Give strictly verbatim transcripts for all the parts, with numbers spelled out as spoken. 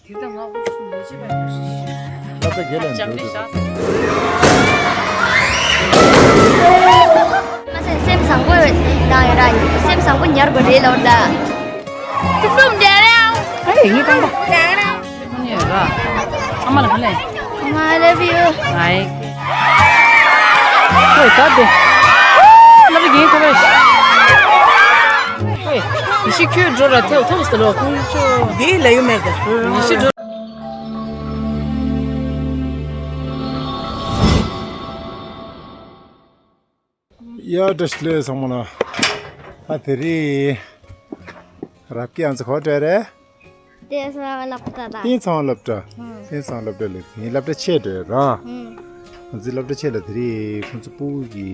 དེ་ལྟ་ང་འུ་ཚོ་ལས་བྱེད་པ་ཡིན་ཞིག་ལབ་ད་རྒན་ལ་འགྲོ་འདུག་མ་ཟད་སེམས་བཟང་པོ་ཡོད་དང་ཡོད་ར། སེམས་བཟང་པོ་ཉར་དགོས་རེད་ལབ་ད། ཨེ་ཡིན་གང་ལ། ཁོང་ཡོད་ར། ཨ་མ་ལ་ག་ལས། ཨ་མ། I love you. ཨའི། ཧོ་ད་དེ། ལབ་རྒན་ཁོ་ར། ཧེ། ཡེ་ཤེས་ཁྱོད་འགྲོ་ར་ཐེའུ་ཐེའུ་ཟེར་ལོ་ཁོང་ཚོ། འདི་ལ་ཡོད་མེད་ག་ཡེ་ཤེས་འགྲོ། ཡ་བཀྲ་ཤིས་བདེ་ལེགས་ཚང་མ་ལ། ཨ་དེ་རིང་རབ་ཀྱི་ཨང་ཚོ་ག་པར་འགྲོ་རེད། དེ་ཚང་མ་སློབ་གྲྭ་དང་། དེ་ཚང་མ་སློབ་གྲྭ། ཧུམ། དེ་ཚང་མ་སློབ་གྲྭ་ལ་ཡིན། སློབ་གྲྭ་ཆེ་འགྲོ་ར། ཧུམ། ང་ཚོའི་སློབ་གྲྭ་ཆེ་ལ་དེ་རིང་ཁོང་ཚོ་སྤུ་གུ་གི་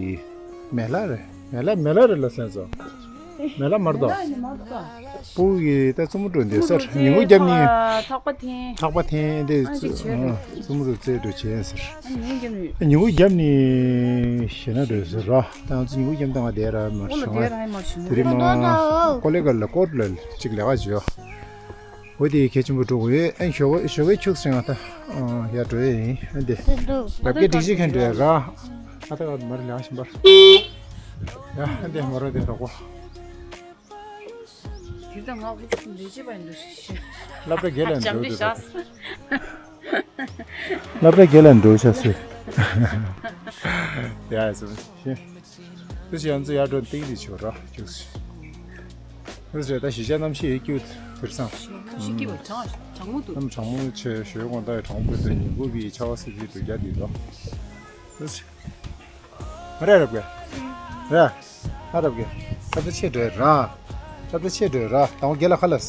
མེ་ལ་རེད། མེ་ལ་མེ་ལ་རེད་ལ་སེམས་སོ། མེ་ལ་མར་དོ། སྤུ་གུ་གི་ད་རྩེད་མོ་འགྲོ་འདི་སར་ཉིན་གུང་རྒྱབ་ནི། ཐག་པ་འཐེན། ཐག་པ་འཐེན་དེ། ཨ་ཅིག་བྱས་རེད། རྩེད་མོ་རུ་རྩེ་འགྲོ་བྱས་ཟེར། ཨ་ཉིན་གུང་རྒྱབ་ནི། ཉིན་གུང་རྒྱབ་ནི་ཞེ་ན་འགྲོ་ཟེར་ར། ད་ང་ཚོ་ཉིན་གུང་རྒྱབ་ད་ང་བསྡད་ར་མར་འོ་ལ་བྱུང་བསྡད་ར་ཧེ་མར་བྱུང་། དེ་རིང་མ་ཀོ་ལེ་ག་ལ་ཀོར་ལ་ཅིག་ལས་ཀ་བྱོས། འོ་དེ་གལ་ཆེན་པོ་འགྲོ་དགོས་ཡོད། ཨན་ཞོགས་ཞོགས་ཀས་ཁྱུག་སེང་ང་ད་ཡར་འགྲོ་ཡས་ཡིན། ཨན་དེ་རབ་རྒྱས་སྒྲིག་གཞི་མཁན་འགྲོ་ཡ་ར། ཨ་ད་ག་མར་ལས་ཀ་བཞིན་པར། ཡ་ཨན་དེ་མ་རོ་དེ་རོགས་པ། དེ་ལྟ་ང་འུ་ཚོ་ལས་བྱེད་པ་ཡིན་འདུག་ཞེས། སློབ་གྲྭ་བརྒྱད་ལ་འགྲོ་འདུག་ད། སློབ་གྲྭ་བརྒྱད་ལ་འགྲོ་ཤག་སུ། ཡ་ཟེར་ཤེས། དེ་བཞིན་ང་ཚོ་ཡར་འགྲོ་ཏིག་ཏིག་བྱོས་ར་ཅུག་སེ། དེ་བཞིན་ད་གཞིས་ཆགས་གནམ་གཤིས་ཡོད་སྐྱིད་དུར་སང་། གནམ་གཤིས་སྐྱིད་པ་གྲང་གྲང་མོ་འདུག་གནམ་གྲང་མོ་ཆེ་ཞོལ་དགོང་དག་གྲང་མོ་འདུག་ཉིན་གུང་གི་ཆར་པ་སིབ་སིབ་འདུག་རྒྱ་འདི་ར། དེ་བཞིན། མ་རེད་རབ་གེ། རེད། ཨ་རབ་གེ། སློབ་གྲྭ་ཆེ་འགྲོ་ཡ་ར། སློབ་གྲྭ་ཆེ་འགྲོ་ཡ་ར། དང་པོ་རྒན་ལགས་ཁ་ལགས།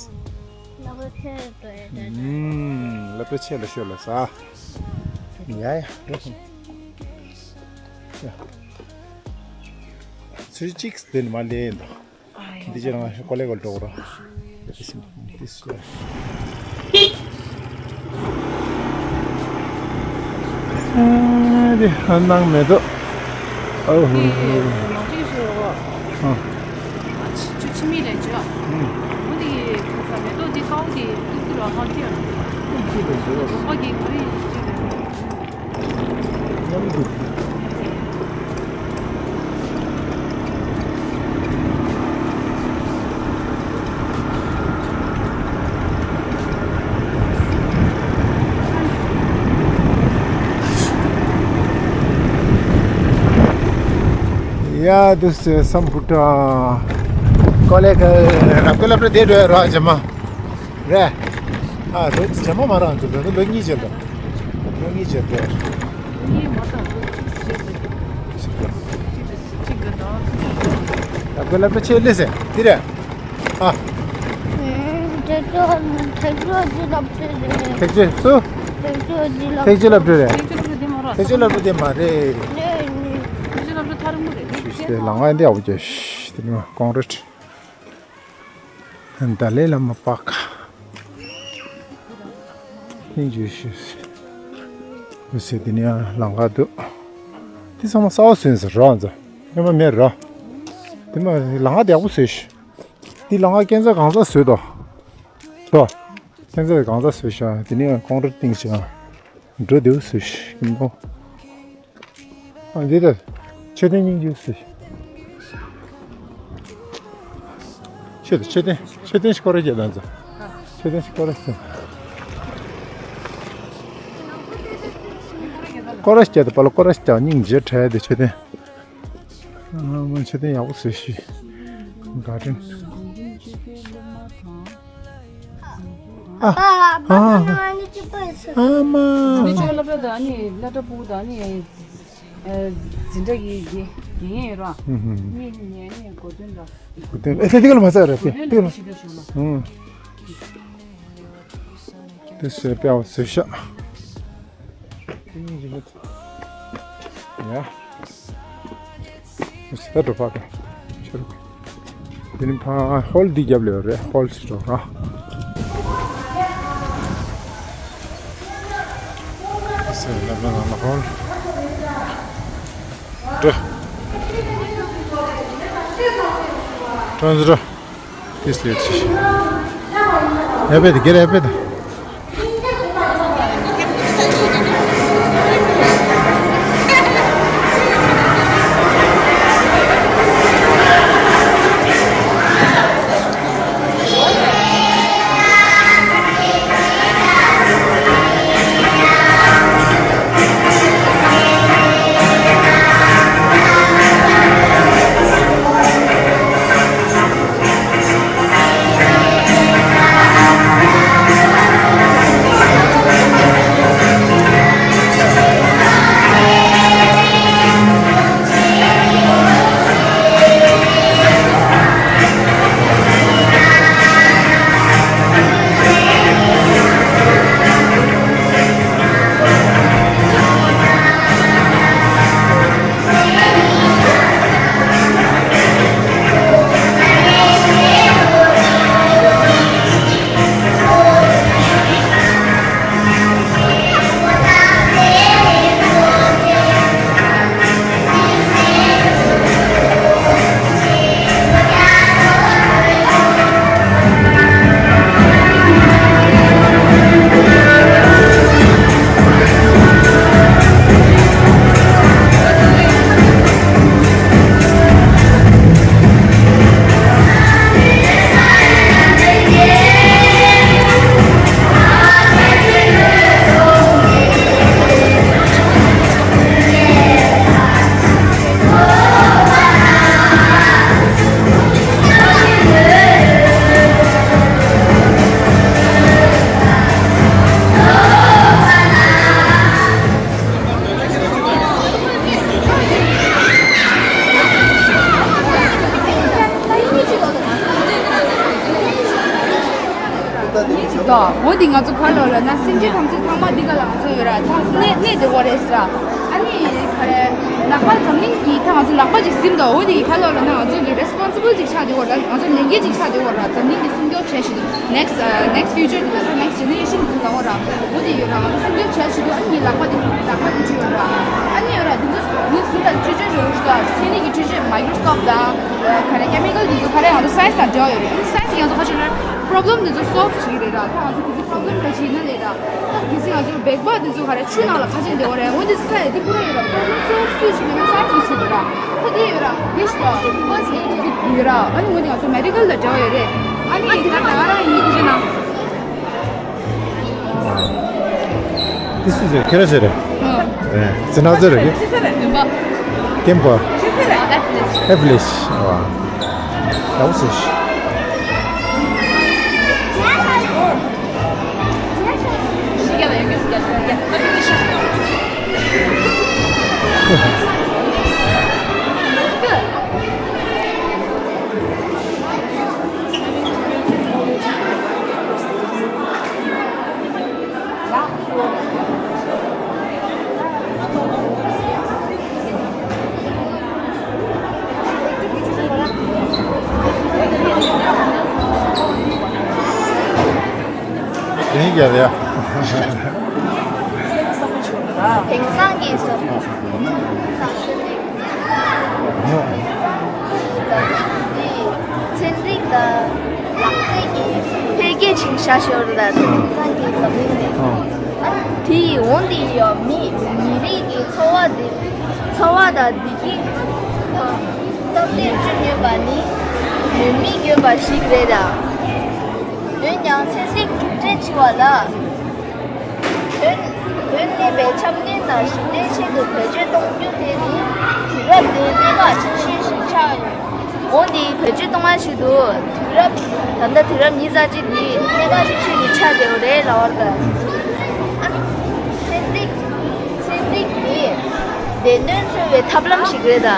སློབ་གྲྭ་ཆེ་འགྲོ་ཡ་ར། ཨུམ། སློབ་གྲྭ་ཆེ་ལ་ཤོད་ལ་ས། ཡ་ཡ། ཡ། ཚུལ་གཅིག་དེ་ནི་མ་ལས་ཡིན་ད། འདི་ཅི་རང་ཀོ་ལེ་གོལ་འགྲོ་རོགས། དེ་སུ། ཨ་དེ་ཧ་ནང་མེ་ཏོག་ཨོ་ཧོ། ཨ། ཆུ་ཆུ་མིག་ལས་བྱོས། ཨུ། འོ་དེ་ཁ་ས་མེ་ཏོག་དེ་ཀའོ་དེ་ཏུ་ཏུ་ལ་ཧང་ཏི་ཨ། ཨོ་གི་ག་རེ། ཡ་དུ་སེ་སམ་བྷོ་ཊ་ཀོ་ལེ་ག་རབ་ཏུ་ལབ་རེ་དེ་འགྲོ་ཡ་ར་ཇ་མ་རེད། ཨ་རེད་ཇ་མ་མ་རང་ཚོ་འགྲོ་ལོ་གཉིས་བྱེད་འགྲོ། ལོ་གཉིས་བྱེད་འགྲོ། ཡ་གོ་ལ་པ་ཆེ་ལེ་སེ་འདི་རེད། ཨ། ཐེག་ཆེན་སུ། ཐེག་ཆེན་ལབ་འགྲོ་རེད། ཐེག་ཆེན་ལབ་འགྲོ་དེ་མ་རེད། ལང་ང་འདི་ཡག་པོ་བྱས་ཤི་དེ་ནི་ཀོང་རེད། ཏཱ་ལའི་བླ་མ་པཱརྐ་སྙིང་རྗེ་ཤོས། འོ་ཟེར་དེ་ནས་ཡང་ལམ་ཁ་འདུག་དེ་ཚང་མ་གསར་པ་བཟོས་ཟེར་རོགས་ཚོ། སྔོན་མ་མེད་རོགས། དེ་མ་ལམ་ཁ་དེ་ཡག་པོ་བཟོས་ཤག་དེ་ལམ་ཁ་ཁྱེད་ཚོ་གང་ས་བཟོས་དོ། དོ། ཁྱེད་ཚོ་གང་ས་བཟོས་ཤག་དེ་ནས་ཡང་ཀོང་ཀྲིཊ་བཏིང་ཤག་འགྲོ་བདེ་པོ་བཟོས་ཤག་ཀིམ་པོ། ཨ་འདི་ལྟར་མཆོད་རྟེན་སྙིང་རྗེ་ཟེར། མཆོད་མཆོད་རྟེན་མཆོད་རྟེན་ཞིག་སྐོར་ར་རྒྱག་དང་ཚོ། མཆོད་རྟེན་ཞིག་སྐོར་ར་རྒྱག་སྐོར་ར་རྒྱག་དང་པ་ལ་སྐོར་ར་རྒྱག་སྙིང་རྗེ་བྲལ་དེ་མཆོད་རྟེན། ཨ་མཆོད་རྟེན་ཡག་པོ་བཟོས་ཤིག་ག་ཏྲེན། ཨ། ཨ། ཨ་མ། ཨ་ནི་ཅོ་སློབ་གྲྭ་དང་ཨ་ནི་སློབ་གྲྭ་ཕྲུ་གུ་དང་ཨ་ནི་ཨ་འཛིན་གྲྭ་གི་དགེ་རྒན་ཡོད་ར། ཨུ་ཧུམ། ཨ་ནི་ངའི་ཨ་ནི་གོ་སྟོན་ལ། གོ་སྟོན་ཨེ་ཐེ་ཐེ་ག་ལ་མ་ཟ་ར་ཐེ་གོ་སྟོན་ཐེ་ག་ལ་ལ་ཞིག་ལ་ཞུ་ལ། ཨུ། དེ་སེ་པའོ་སེ་ཤ། དེ་ཉིན་གྱི་མི། ཡ། ད་འགྲོ་ཕ་ག་ཆེ་རུ། དེ་ནི་ཕ་ཧོལ་འདི་རྒྱབ་ལ་ཡོད་རེད། ཧོལ་ཟེར་འགྲོ་ར། སེ་ལབ་ན་ནང་ལ་ཧོལ། འགྲོ། ཁྲོན་ཟེར་འགྲོ། ཏིས་ལེ་ཆི། ཡ་པེ་དེ་གེ་ར་ཡ་པེ་དེ། ང་ཚོ་ག་ལོ་ལ་ན་སེམས་ཅན་ཐམས་ཅད་ཚང་མ་འདི་ག་ལ་ང་ཚོ་ཡོད་ར་ད་གནས་གནས་དེ་གོ་རེད་ཟེར། ཨ་ནི་ག་རེ་ལག་པ་འཛམ་གླིང་གི་ད་ང་ཚོ་ལག་པ་ཅིག་ཟིན་འདུག་འོ་དེ་ག་ལོ་ལ་ན་ང་ཚོ་གི་responsible་ཅིག་ཆགས་དེ་གོ་ར། ང་ཚོ་ལས་འགན་ཅིག་ཆགས་དེ་གོ་ར། འཛམ་གླིང་གི་སྲུང་སྐྱོབ་བྱས་ཤིག་འདུག next next future་དེ་ལ་next generation་དེ་ལ་གོ་ར། འོ་དེ་ཡོད་ར། ང་ཚོ་སྲུང་སྐྱོབ་བྱས་ཤིག་འདུག་ཨ་ནི་ངའི་ལག་པ་དེ་ལག་པ་དེ་ཅིག་ཡོད་ར། ཨ་ནི་ཡོད་ར། འདི་ཚོ་ངས་ཟིན་ད་འཕྲུལ་ཆས་རེད་ཤག་མཚན་ཉིད་ཀྱི་འཕྲུལ་ཆས་microscope་དང་ག་རེ་chemical་འདི་ཚོ་ག་རེ་ང་ཚོ་science་དང་འབྲེལ་བ་ཡོད་རེད། ཨ་ནི་science་གི་ང་ཚོ་ཁ་ཆེ་ན་problem་འདི་ཚོ་solve་བྱེད་ཀྱི་རེད་ར། ད་ང་ཚོ་གི་ཚོ་problem་ག་ཅིག་ཡིན་ན་ལས་ར། ད་གལ་སྲིད་ང་ཚོ་བེག་པ་འདི་ཚོ་ག་རེ་ཆུ་ནང་ལ་ཁ་ཆེ་འདེད་བ་རེད། འོན་ཏེ་ས་ཡ་འདི་པུ་ར་ཡོད་ར། problem solve་སུས་བྱེད་ཀྱི་ན་science་གིས་བྱེད་ཀྱི་ར། ད་དེ་ཡོད་ར། this the first aid kit་ཡོད་ར། ཨ་ནི་འོན་ཏེ་ང་ཚོ་medical་དང་འབྲེལ་བ་ཡོད་རེད། ཨ་ནི་ད་ང་རང་ཡིན་གྱི་ན། དེ་སུ་ཟེར་ཁྱེད་རང་ཟེར་རེད། ཨ། རེད། ཟེར་ན་ཟེར་རེད། ཁྱེད་ཟེར་རེད། མིན་པ། ཀེམ་པ། ཨེ་ཕི་ལིས། ཨེ་ཕི་ལིས། ཨ། ཡག་པོ་ཟེར། དེང་རྒྱལ་ཡ། དེང་སང་གི་བཟོ། ཚན་རིག་དང་ལག་རྩལ་གྱི་འཕེལ་རྒྱས་ཕྱིན་ཤག་ཤོར་ལ་དེང་སང་གི་འཛམ་གླིང་ནས། ཨ་དེ་ཡི་འོང་དེ་ཡོད་མི་མི་རིགས་ཀྱི་འཚོ་བ་དེ་འཚོ་བ་དང་བདེ་སྐྱིད་དང་སྟབས་བདེ་བསྐྲུན་ཡོད་པ་ནི་ནུས་མེད་ཡོད་པ་ཞིག་རེད་ད། འོན་ཀྱང་ཚན་རིག་གྲུབ་འབྲས་ཆེ་བ་ལ། དོན་དོན་གནས་པའི་འཆམ་མཐུན་དང་ཞི་བདེའི་ཆེད་དུ་བེད་སྤྱོད་གཏོང་རྒྱུ་དེ་ནི་དུས་རབས་འདིའི་གནད་འགག་ཆེ་ཤོས་ཤིག་ཆགས་ཡོད། འོན་ཏེ་བེད་སྤྱོད་གཏོང་བའི་ཆེད་དུ་དུས་རབས་ད་ལྟ་དུས་རབས་ཉི་ཤུ་རྩ་གཅིག་འདི་གནད་འགག་ཆེ་ཤོས་ནི་ཆགས་བསྡད་ཡོད་རེད་ལབ་པ་རེད། ཨ་ཚན་རིག་ཚན་རིག་འདི་བདེན་དོན་འཚོལ་བའི་ཐབས་ལམ་ཞིག་རེད་ད།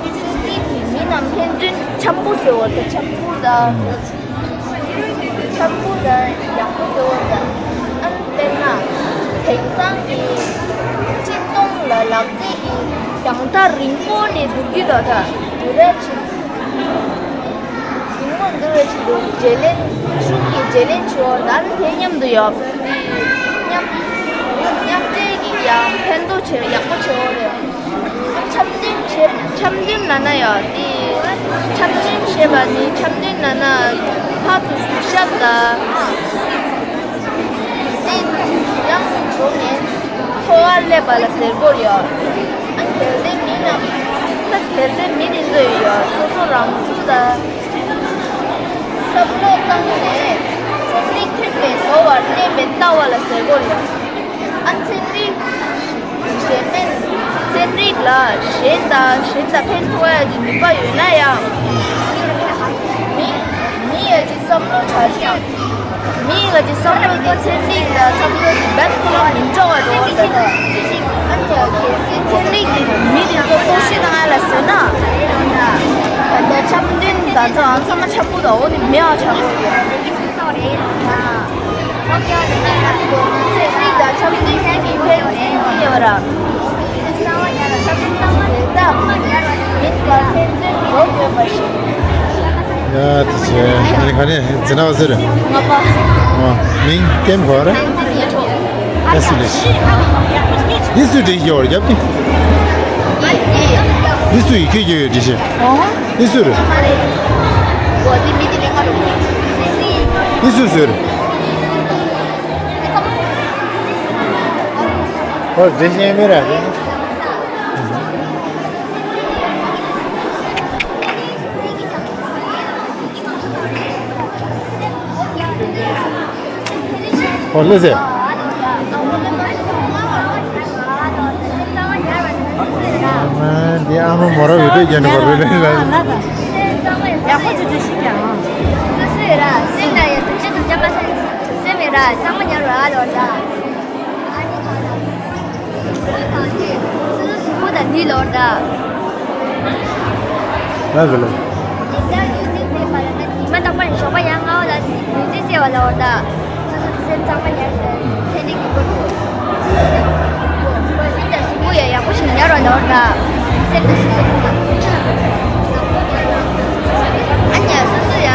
ཚན་རིག་འདི་མི་རྣམས་ཕན་ཚུན་འཆམ་པོ་བཟོ་བར་དང་འཆམ་པོ་དང་། འཆམ་པོ་དང་ཡག་པོ་བཟོ་བ་དང་། ཨ་ནི་དཔེར་ན། དེང་སང་གི་འཕྲིན་གཏོང་ལ་ལག་རྩལ་གྱི་རྒྱང་ཐག་རིང་པོ་ནས་བསྡུར་རྒྱུ་དང་ད་དུས་རབས་ཕྱིན། རིང་པོ་འདུག་རེད་ཅེས་འདུག་བརྗེ་ལེན་ཤུགས་ཀྱིས་བརྗེ་ལེན་བྱེད་པ་དང་དེ་མཉམ་དུ་ཡོད་དེ། མཉམ་མཉམ་འབྲེལ་གྱི་ཡང་ཕན་ཐོགས་ཆེ་ཡག་པོ་ཆེ་བ་རེད། འཆམ་མཐུན་བྱེད་འཆམ་མཐུན་ལབ་ན་ཡང་དེ། འཆམ་མཐུན་ཞེས་པ་ནི་འཆམ་མཐུན་ལབ་ན་ཕར་ཚུར་གུས་ཞབས་དང་། དེ་ཡང་འགྲོ་ནས་འཚོ་བ་སླེབས་པ་ལ་ཟེར་དགོས་ཡོད། ཨ་གལ་ཏེ་མི་རྣམས་ད་གལ་ཏེ་མི་དེ་ཚོ་ཡོད་སོ་སོ་རང་ཚུགས་དང་། བསམ་བློ་བཏང་ནས་ཚན་རིག་མཐུན་པའི་བཟོ་བར་གནས་པའི་ལྟ་བ་ལ་ཟེར་དགོས་ཡོད། ཨ་ཚན་རིག་གཞན་ཕན། ཚན་རིག་ལ་གཞན་དང་གཞན་དང་ཕན་ཐོགས་ཡ་གི་ནུས་པ་ཡོད་ན་ཡང་། མི་མི་ཡ་གི་བསམ་བློ་དྲག་ཤོས། མི་ཡ་གི་བསམ་བློ་དེ་ཚན་རིག་ལ་བསམ་བློ་དེ་རྦད་ཁོ་རང་མི་འགྲོ་བ་འགྲོ་བ་ད་ལྟ། ཨ་ནི་ཡ་གལ་སྲིད་ཚན་རིག་གི་མི་དེ་ཚོ་གཏོར་བཤིག་བཏང་ཡ་ལ་བཟོས་ན། ད་ལྟ་འཆམ་མཐུན་དང་ཚོ་ཨང་ཚང་མ་འཆམ་པོ་དང་འོ་ནི་མེད་ཨ་འཆམ་པོ་རེད། ཡ་དེ་བྱས་ཨ་ནི་ག་ནས་འཛིན་གྲྭ་བ་ཟེར། ང་པ། ཨོ། མིང་ཀེམ་གོ་ར། ཨེ་སུ་ལེ། འདི་སུ་འདྲི་ཡོད་རྒྱབ་ཀྱི། འདི་སུ་ཡི་ཁྱོད་ཀྱི་ཡོད་འདྲི་ཤེས། འདི་སུ་རེད། འདི་སུ་ཟེར། ཨོ་འདྲི་ཤེས་མེད་ར། ཨོ་ལེ་ཟེར། ཨ་མ་འདི་ཨ་མ་མོ་ར་བི་ཏེ་རྒྱན་བར་བི་ཏེ་ལ། ཡག་པོ་ཅིག་ཅིག་ཤིག་ཀྱང་། སུ་སུ་ཡོད་ར་སེམས་ལ་ཡོད་དུ་ཅི་དུ་ཅག་པ་ས་སེམས་ཡོད་ར་གཙང་མ་ཉར་ར་ལོ་ར། སུ་སུ་སུ་མོ་དང་འདི་ལོ་ར། ལ་ཟེར་ལ། ཉི་ཟེར་ལུས་རྩལ་རྩེད་པ་ལ་ན་ཉི་མ་རྟག་པར་ཞོགས་པ་ཡང་སྔ་བ་ལ་ལུས་རྩལ་རྩེད་པ་ལ་འོ་ད། སུ་སུ་ སེམས་གཙང་མ་ཉར་ཏེ་ཚེ་འདི་གི་སྐོར་དུ། སེམས་དང་གཟུགས་པོ་ཡང་ཡག་པོ་ཞིག་ཉར་བ་ནོར་ད། སེམས་དང་གཟུགས་པོ། ཨ་ནི་ཡ་སོ་སོ་ཡ།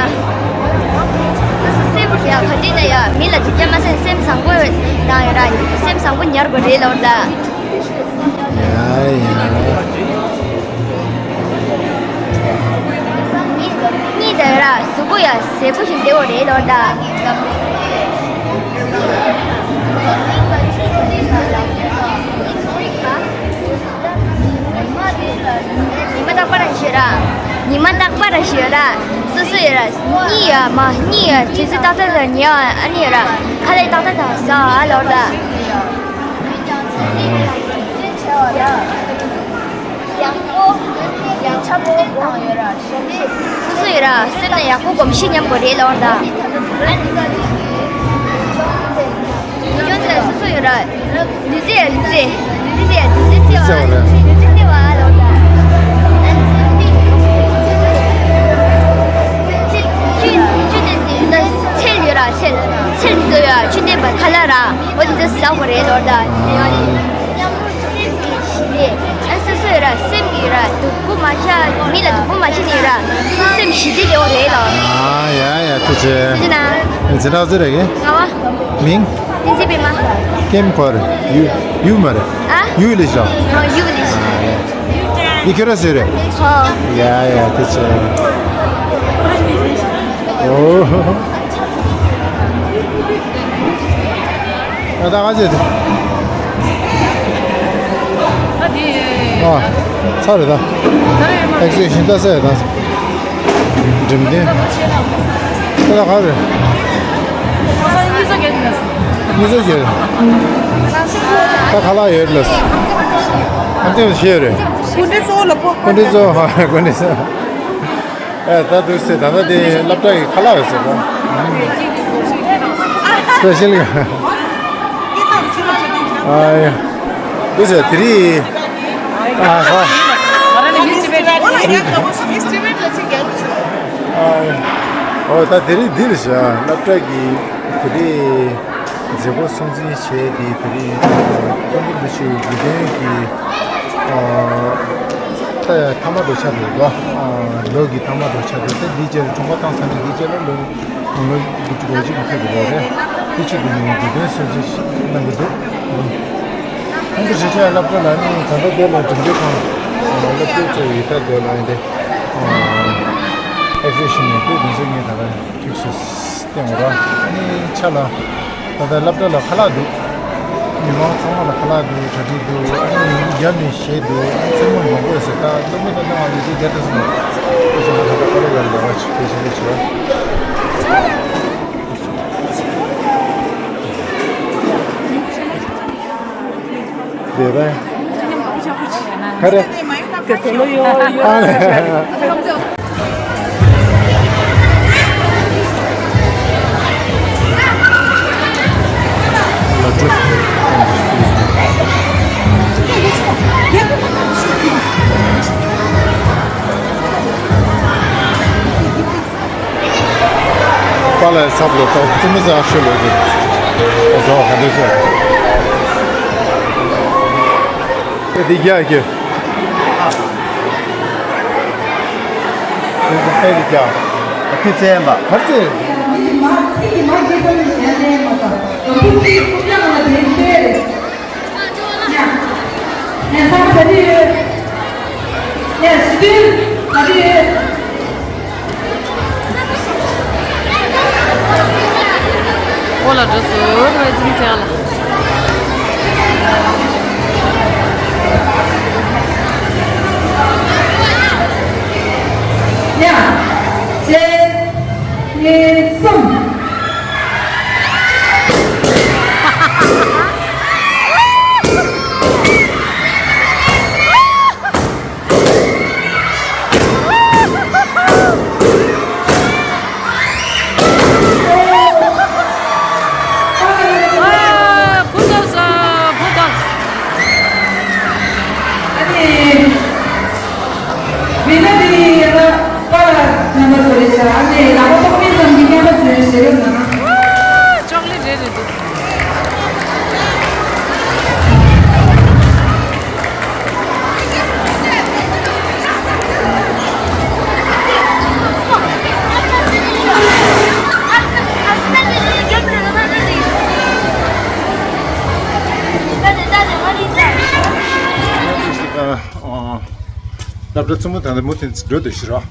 སོ་སོ་སེམས་ཡ་ག་དུས་ན་ཡ་མི་ལ་སྡུག་ཅག་མ་སེམས་སེམས་བཟང་པོ་དང་ཡ་ར་སེམས་བཟང་པོ་ཉར་དགོས་རེད་ལོར་ད། ཡ་ཡ། གཉིད་དང་ཡ་ར་གཟུགས་པོ་ཡ་ཟས་པོ་ཞིག་བདེ་བོ་རེད་ལོར་ད། ཉི་མ་རྟག་པར་ཞོད་ར། ཉི་མ་རྟག་པར་ཞོད་ར། སོ་སོ་ཡོད་ར། གཉིད་ཡོད་མ་གཉིད་ཡོད་དུས་ཚོད་ཏག་ཏག་དང་ཉལ་བ་ཨ་ནི་ཡོད་ར། ཁ་ལག་ཏག་ཏག་དང་ཟ་བ་ལོར་ར། ཡག་པོ་ཡག་ཆ་པོ་དང་ཡོད་ར། སོ་སོ་ཡོད་ར་སེམས་ནང་ཡག་པོ་གོམས་གཤིས་ཉམས་དགོས་རེད་ལོར་ར། ཡོན་ཏན་སོ་སོ་ཡོད་ར། ལུས་རྩལ་ལུས་རྩལ། ལུས་རྩལ་ལུས་རྩལ་རྩེ་བ། ལུས་རྩལ་རྩེ་བ་ལོ། ཚད་ཡོད་ར་ཚད། ཚད་མི་འདུག་ཡ་ཆུ་ལྡན་པ་ཁ་ལག་ར། འོ་འདི་ཟ་དགོས་རེད་ལོ་ད། ཨ་སོ་སོ་ཡོད་ར་སེམས་ཡོད་ར་སྡུག་པོ་མ་ཤ་མི་ལ་སྡུག་པོ་མ་བྱེད་ནི་ཡོད་ར། སེམས་ཞི་བདེ་ཡོད་རེད་ལོ། ཨ་ཡ་ཡ་ཐུགས་རྗེ་ཆེ། ཐུགས་རྗེ་གནང་། འཛིན་གྲྭ་ཟེར་རེད་གི། ང་བ། མིང་། བསྟན་འཛིན་པད་མ། ཀེམ་ཁོར་ཡུ་ཡུ་མ་རེད། ཨ། ཡུ་ལི་ཤོ། ཨ་ཡུ་ལི་ཤོ། འདི་ཁྱོད་ར་ཟེར་རེད། ཧོ། ཡ་ཡ་ཐུགས་རྗེ་ཆེ། ཨོ། ཨ་ད་ག་ཟེར་དེ། ཨ་དེ། ཨ། ཚར་རེད་ད། ཚར་རེད་མ། ཨེག་སི་བི་ཤན་ད་ཚར་རེད་ད། འགྲིམ་དེ། ད་ད་ག་རེད། ཁ་ལག་གཉིས་བཟོ་རྒྱག་གི་ཡིན། གཉིས་བཟོ་རྒྱག་ད་ཁ་ལག་ཡོད་ལ། ཨ་དེ་ཤེས་རེད། སྐུ་མགྲོན་གཙོ་བོ་ལ་ཕོ། སྐུ་མགྲོན་གཙོ་བོ། སྐུ་མགྲོན་གཙོ་བོ། ཨེ་ད་འདུག་སེ་ད་ལྟ་དེ་སློབ་གྲྭ་ཡི་ཁ་ལག་ཡོད་ཟེར་བ། སི་པེ་ཤལ་ག་ཨ་ཡ། འདུག་སེ་དེ་རིང་ཨ་ཧ། ཨ་ཡ། འོ་ད་དེ་རིང་འདི་རེད་ཤག་སློབ་གྲྭ་གི་དེ་རིང་། མཛད་སྒོ་སྲུང་བརྩི་བྱས་ཏེ་དེ་རིང་སྟོན་པ་ལྷ་ཆོས་དགེ་འདུན་གྱི་ཨ་ད་ཐ་མ་དུ་ཆགས་འདུག་ག་ཨ་ལོ་གི་ཐ་མ་དུ་ཆགས་འདུག་ད་འདི་རྗེས་ལ་འཁྲུངས་སྐར་བཏང་ཚར་ནས་འདི་རྗེས་ལ་ལོ་ལོ་དགུ་བཅུ་གོ་གཅིག་གི་ཐད་དུ་ལོ་རེད། དེ་ཆེད་དུ་ནས་དགེ་འདུན་སྲུང་བརྩི་གནང་གི་འདུག་ཨ་ནི་རེ་ཆེ་སློབ་གྲྭ་ལ་ནི་ད་ལྟ་དེ་ལ་གྲུབ་འབྲས་ཁང་སློབ་དེབ་ཚོ་ཡི་ད་དེ་ལ་ཡིན་ཏེ་ཨེག་སི་བི་ཤན་ནས་དེ་དེ་ཚོ་ངས་ད་ལྟ་ཐུགས་སུ་བསྟན་འོ་ར། ཨ་ནི་ཆ་ལ། ད་ལྟ་སློབ་གྲྭ་ལ་ཁ་ལག་འདུག་མི་མང་ཚང་མ་ལ་ཁ་ལག་འདུག་གྲ་སྒྲིག་འདུག་ཨ་ནི་རྒྱབ་ནས་གཞས་འདུག་ཨ་ནི་མཚན་མོ་མང་པོ་ཡོད་ཟེར། ད་མཚན་མོ་ད་ལྟ་ང་ལས་དེ་བརྒྱ་ཐམ་སོང་། ཨ་ཞེ་ད་ད་ལྟ་ཁ་ལག་ལ་ལས་ཀ་ཅིག་ཕལ་ཆེར་ལས་བྱེད་པ། བདེ་པ། ག་རེ། ག་དེ་ལོ་ཡོ་ཡོ། ཨ་ལེ། པཱ་ལགས་ཚབ་ལོ་ཏོག་ཙི་མི་ཟ་ཤོ་ལོ་ཏོག་ཙོ་ག་འདྲ་ཤོ། ཨེ་འདི་རྒྱ་ཁྱེར། ཨེ་འདི་རྒྱ། ཨ་ཁུ་བཙན་པ་གར་ཙེ། ཨོ་ལ་འགྲོ་སོང་། ཁོའི་ཚིག་ཚང་ལ། ཡ། གཅིག་གཉིས། གསུམ། མི་སྣ་འདི་ཡིན་ན་པ་རྣམ་པ་ཚོ་རེད་ཤག་ཨ་ནི་ལག་པ་ཐོགས་མེད་ཙམ་གྱི་རྣམ་པ་ཚོའི་ཞལ་ སློབ་གྲྭ་ཆེན་མོ་ད་ལྟ་མུ་མཐུད་འགྲོ་བསྡད་ཤི་རོགས།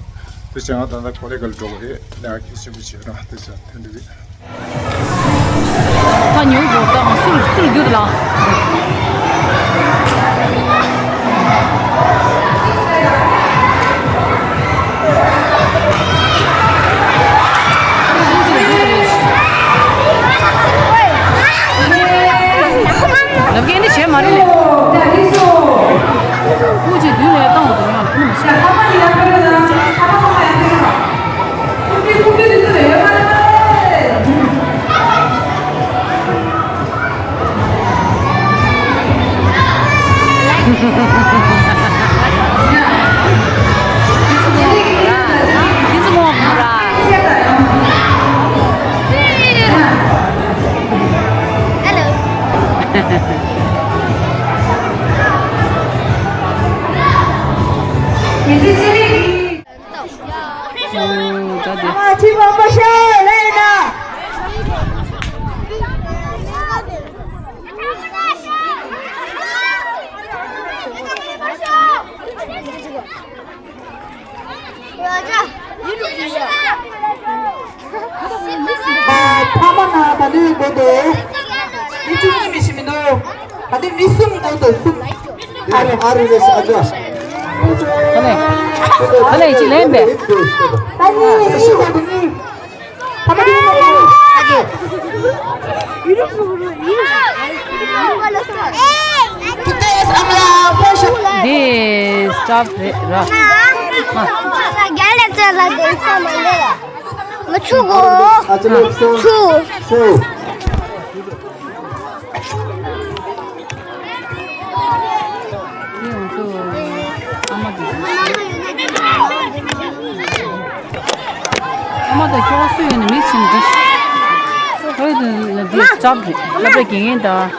དེ་བྱས་ང་ད་ལྟ་ཀོ་ལེ་གལ་འགྲོ་གི་རེད། ལས་ཀ་གལ་ཆེན་པོ་བྱེད་རོགས། དེ་བྱས་དེ་འདྲ་རེད། ད་ཉོ་དགོས་དང་སུར་སུར་རྒྱུ་དེ་ལ། ལབ་ཀྱི་འདི་བྱས་མ་རེད་ལེ། ཀུ་ཅི་དུས་ལས་བཏང་བ་དུ་ཡོང་ལ་ཨེ་ནི་མ་ཤེས། ཕ་མ་ན་ད་ལུས་དགོས་འདུག་མི་བཅུ་གཉིས་མི་ཤི་མི་འདུག་ད་ལྟ་མི་གསུམ་འདུག་འདུག་གསུམ། ཨ་རེ་ཨ་རེ་རེ་ཨ་ཅོ། ཨ་ལེ། ཨ་ལེ་ཅི་ལེན་པས། ད་གཉིས་ཤི་དགོས་འདུག་གཉིས། ཕ་མ་དེ་མ་གཏོགས། Today's Amala Fashion. This stuff རེད་ར། རྒྱ་ལ་ཙེ་ལ་དེ་ས་མ་ལེ་ལ། ང་ཆུ་གོ། ཨ་ཅེ་ལེ་སོ། ཆུ། སོ། དེ་ང་ཚོ་ཨ་མ་དེ། ཨ་མ་དང་ཁྱོ་ག་སུ་ཡོད་ནི་མི་ཕྱིན་འདི། ཧོས་དེ་འདི་སྟབས་རེད། སློབ་གྲྭ་དགེ་རྒན་དང་།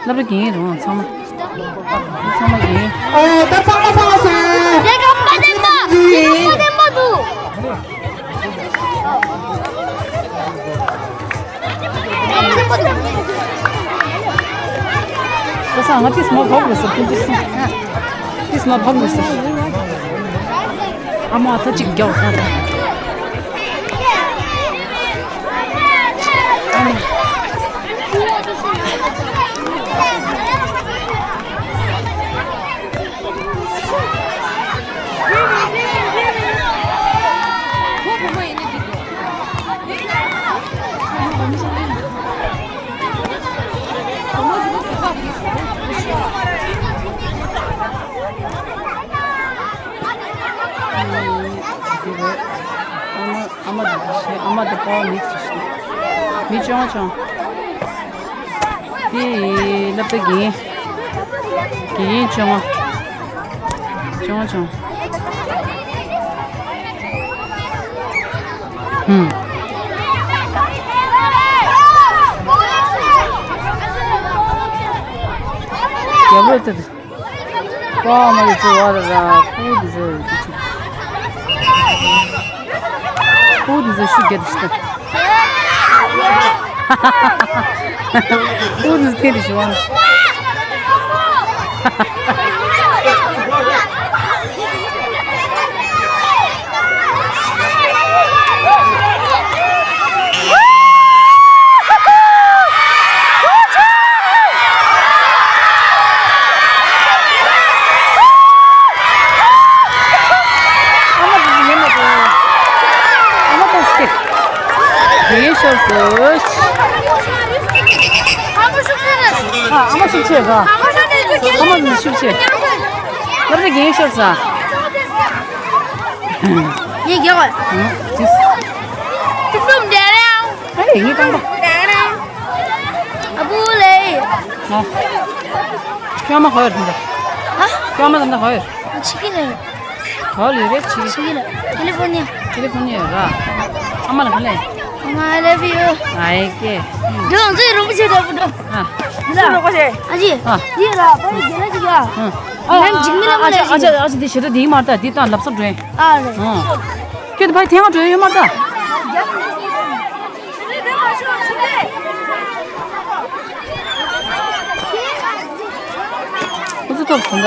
སློབ་གྲྭ་དགེ་རྒན་རེད་འོང་ཚང་མ། ཚང་མ་དགེ་རྒན། ཨོ་ད་ཚང་མ་ཚང་མ་སོང་། དེ་ག་མ་བདེན་པ། དེ་ག་མ་བདེན་པ་འདུག་ཁ་སང་ང་ཏིས་མ་བབ་རེད་ཟེར། ཁོང་ཏིས་ཏིས་མ་བབ་རེད་ཟེར། ཨ་མ་ད་ཅིག་རྒྱག་ད་ད། ཨ་མ་ཨ་མ་དེ་ཨ་མ་དེ་པ་མི་ཚེ་ཤི་མི་ཅང་ཅང་། དེ་སློབ་གྲྭ་དགེ་རྒན། དགེ་རྒན་བཅོ་ལྔ། བཅོ་ལྔ་བཅོ་ལྔ། ཧུམ། རྒྱབ་རོགས་ཏུ། པ་མ་ཡི་ཚེ་བ་ར་ར་ཁུ་དི་ཟེར་གི་ཆུ། ཁུ་དི་ཟེར་ཤུ་རྒྱ་དི་ཤི་ཏི། ཁུ་དི་ཟེར་ཐེ་དི་ཤི་བ་ན། ཨ་མ་དེ་ཡིན་མ་དེ། ཨ་མ་དེ་སྐད། དེ་ཤོར་སོང་། ཨ་མ་ཤུགས་ཆེ་ག་ཨ་མ་དེ་ཤུགས་ཆེ། ལབ་རེ་རྒན་ཤོར་ས། ངས་རྒྱག་གོ། ཨ། ཅིས། ཏུ་ཏུམ་དེ་རེད། ཨ་ལེ་ངས་རྐང་པ། ཨ་བུ་ལེ། ཨ། ཁྱོད་མ་ཧོར་འདི། ཨ། ཁྱོད་མ་དང་ད་ཧོར། ཨ་ཆི་གི་ལེ། ཧོར་ལེ་རེད་ཆི་གི། ཆི་གི་ལེ། ཀེ་ལི་ཕོར་ནི་ཡ། ཀེ་ལི་ཕོར་ནི་ཡ་ར། ཨ་མ་ལ་ག་ལེ། ཨ་མ་I love you། ཨ་ཡེ་ཀེ། འདི་ང་ཚོའི་རིན་པོ་ཆེ་འདྲ་པོ་འདྲ། ཨ། འདི་ལ། རིན་པོ་ཆེ། ཨ་ཅི། ཨ། འདི་ར་ཕ་ཡི་རྒྱལ་ལ་ཅིག་ཡ། ཨ། ཨ་ཅག་ཨ་ཅག་ཨ་ཅག་འདི་ཞེ་དྲག་འདི་མ་ལྟ་འདི་དང་ལབ་སོ་འགྲོ། ཨ་རེད། ཨ། ཁྱོད་དེ་ཕ་ཐེངས་འགྲོ་ཡོད་མ་ལྟ། ཁོ་ཚོ་ཐོབ་སོང་ད།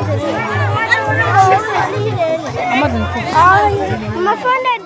ཨ་མ་དང་། ཨ། མ་ཕོན་ནས།